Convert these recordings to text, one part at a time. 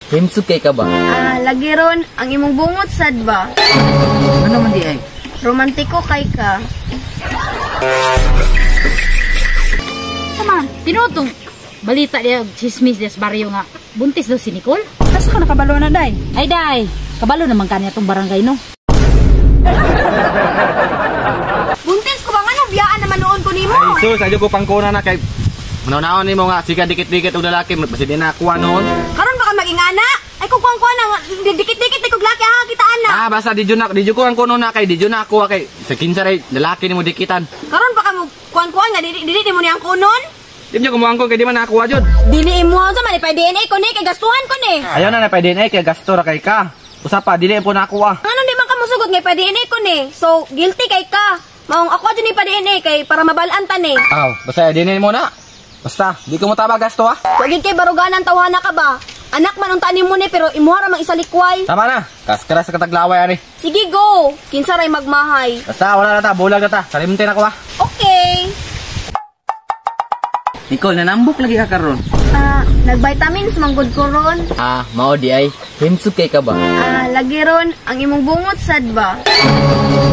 Himsog kay ka ba? Ah, lagi ron, ang imong bungot sad ba? Ano man di ay? Romantiko kay ka. Sama, tinutong balita niya, chismis niya sa baryo nga. Buntis daw si Nicole. Asa ka nakabalo na, day? Ay, day, kabalo naman kanya tong barangay, no? Buntis ko ba nga nung biyaan naman noon ko nimo? Ay, sus, adyo ko pangkuna na kay Manaw-naon nimo nga sika dikit-dikit og lalaki, basi di na kuha noon. Karon ba ka magingana? Ay kung kuang kuha na dikit-dikit ni kog laki ha kita ana. Ah, basta di jud na di jud ko ang kuno na kay di jud na kuha kay sa kinsa ray lalaki nimo dikitan. Karon ba ka mo kuang kuha nga dili dili nimo niyang kunon? Di jud ko moangkon kay di man nakuha jud. Dili imo sa man pa DNA ko ni kay gastuhan ko ni. Ayaw na na pa DNA kay gasto ra kay ka. Usa pa dili po nakuha. Ngano di man ka mosugot nga pa DNA ko ni? So guilty kay ka. Maong ako jud ni pa DNA kay para mabalaan ta ni. Aw, basta DNA mo na. Basta, di ko mo taba gasto ha. Wag kay baruganan tawhana ka ba? Anak man unta nimo ni pero imuha ra mang isalikway. Tama na. Kaskara sa kataglaway ani. Sige go. Kinsa ray magmahay. Basta wala na ta, bulag na ta. Salimte na ko ha. Okay. Nicole, nanambok lagi ka karon. Ah, nag-vitamins manggod ko ron. Ah, mao di ay. Himsog kay ka ba? Ah, lagi ron, ang imong bungot sad ba?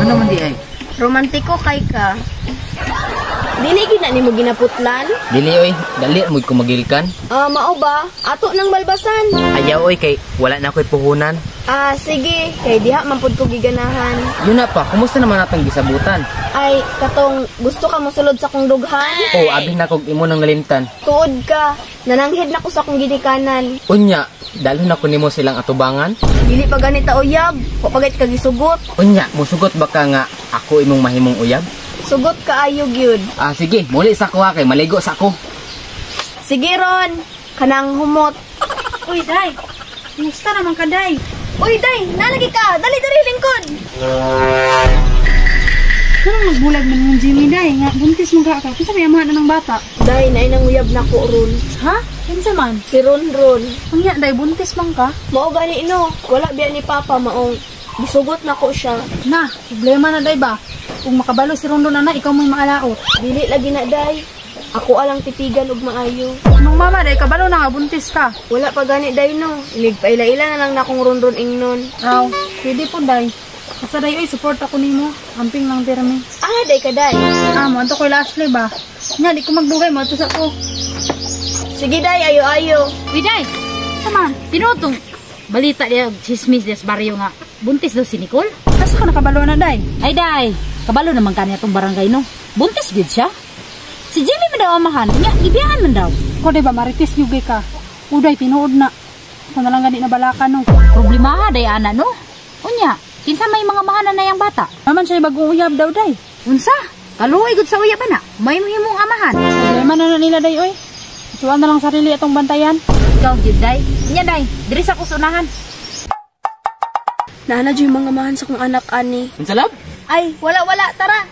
Ano man di ay? Romantiko kay ka. Dili gid na nimo ginaputlan? Dili oy, dali mo ko magilkan. Ah, mao ba? Ato nang balbasan. Ayaw oy kay wala na ko'y puhunan. Ah, sige, kay diha man pud ko giganahan. Yun na pa, kumusta naman natong gisabutan? Ay, katong gusto ka mosulod sa kong dughan? Oh, abi na kog imo nang nalimtan. Tuod ka, nananghid na ko sa kong ginikanan. Unya, dalhon ako nimo silang atubangan. Dili pa ganita uyab, wa pa gayud ka gisugot. Unya, musugot ba ka nga ako imong mahimong uyab? Sugot kaayo gyud. Ah, sige, muli sa ko ha, kay maligo sa ko. Sige ron, kanang humot. Uy, day. Kumusta naman ka, day? Uy, day, nalagi ka. Dali dali lingkod. Anong nagbulag man mong Jimmy, day? Nga, buntis mo ka ka. Kinsa may amahan na ng bata? Day, naay nang uyab na ko ron. Ha? Kinsa man? Si Ron Ron. Unya, day, buntis man ka? Mao gani no, wala biya ni Papa maong gisugot na ko siya. Na, problema na, day ba? Kung makabalo si Rondon ana, ikaw mo'y maalaot. Dili lagi na, day. Ako alang titigan og maayo. Nung mama, day, kabalo na nga, buntis ka. Wala pa gani, day, no. Inig paila-ila na lang na akong Ronron ingnon. Raw, pwede po, day. Basta, day, oy, support ako nimo. Amping lang pirmi. Ah, day ka, day. Ah, mo, anto ko'y Ashley ba? Nga, di ko magdugay mo, ato sa ko. Sige, day, ayo-ayo. Uy, day, Sama, tinutong balita niya, chismis niya sa baryo nga. Buntis daw si Nicole. asa ka nakabalo na, day? Ay, day, kabalo naman kanya tong barangay, no? Buntis gid siya. Si Jimmy man daw amahan, nya, gibiyaan man daw. Ko, day ba, marites yung ka. Uday, tinuod na. Ako na lang gani na balaka, no? Problema ha, day, ana, no? Unya, kinsa may mga mahanan na yang bata? Naman siya bagong uyab daw, day. Unsa? Kaluoy gud sa uyab ana. May mahimong amahan. Problema na na nila, day, oy. Ituan na lang sarili atong bantayan. Ikaw gyud, day. Unya, day, diri sa kusunahan. Nana jud yung mga mahan sa kong anak ani. Unsa lab? Ay, wala wala, tara.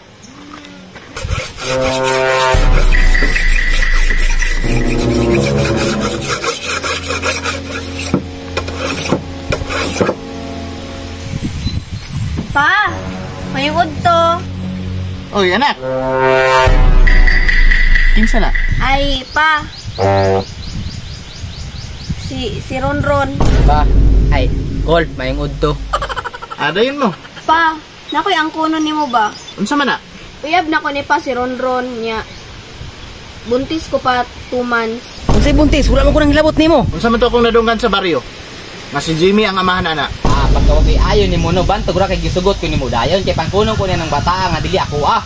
Pa, may to. Oy, anak. Kinsa na? Ay, pa. Si Ronron. Pa, ay, Cole, mayong udto. Adayon mo. Pa, nakoy ang kuno nimo ba? Unsa man na? Uyab na ko ni pa si Ronron niya. Buntis ko pa 2 months. Unsay buntis, wala man ko nang hilabot nimo. Unsa man to akong nadunggan sa baryo? Nga si Jimmy ang amahan ana. Ah, pagka kay ayo nimo no, bantog ra kay gisugot ko nimo dayon kay pangkunong ko niya ng bata nga dili ako ah.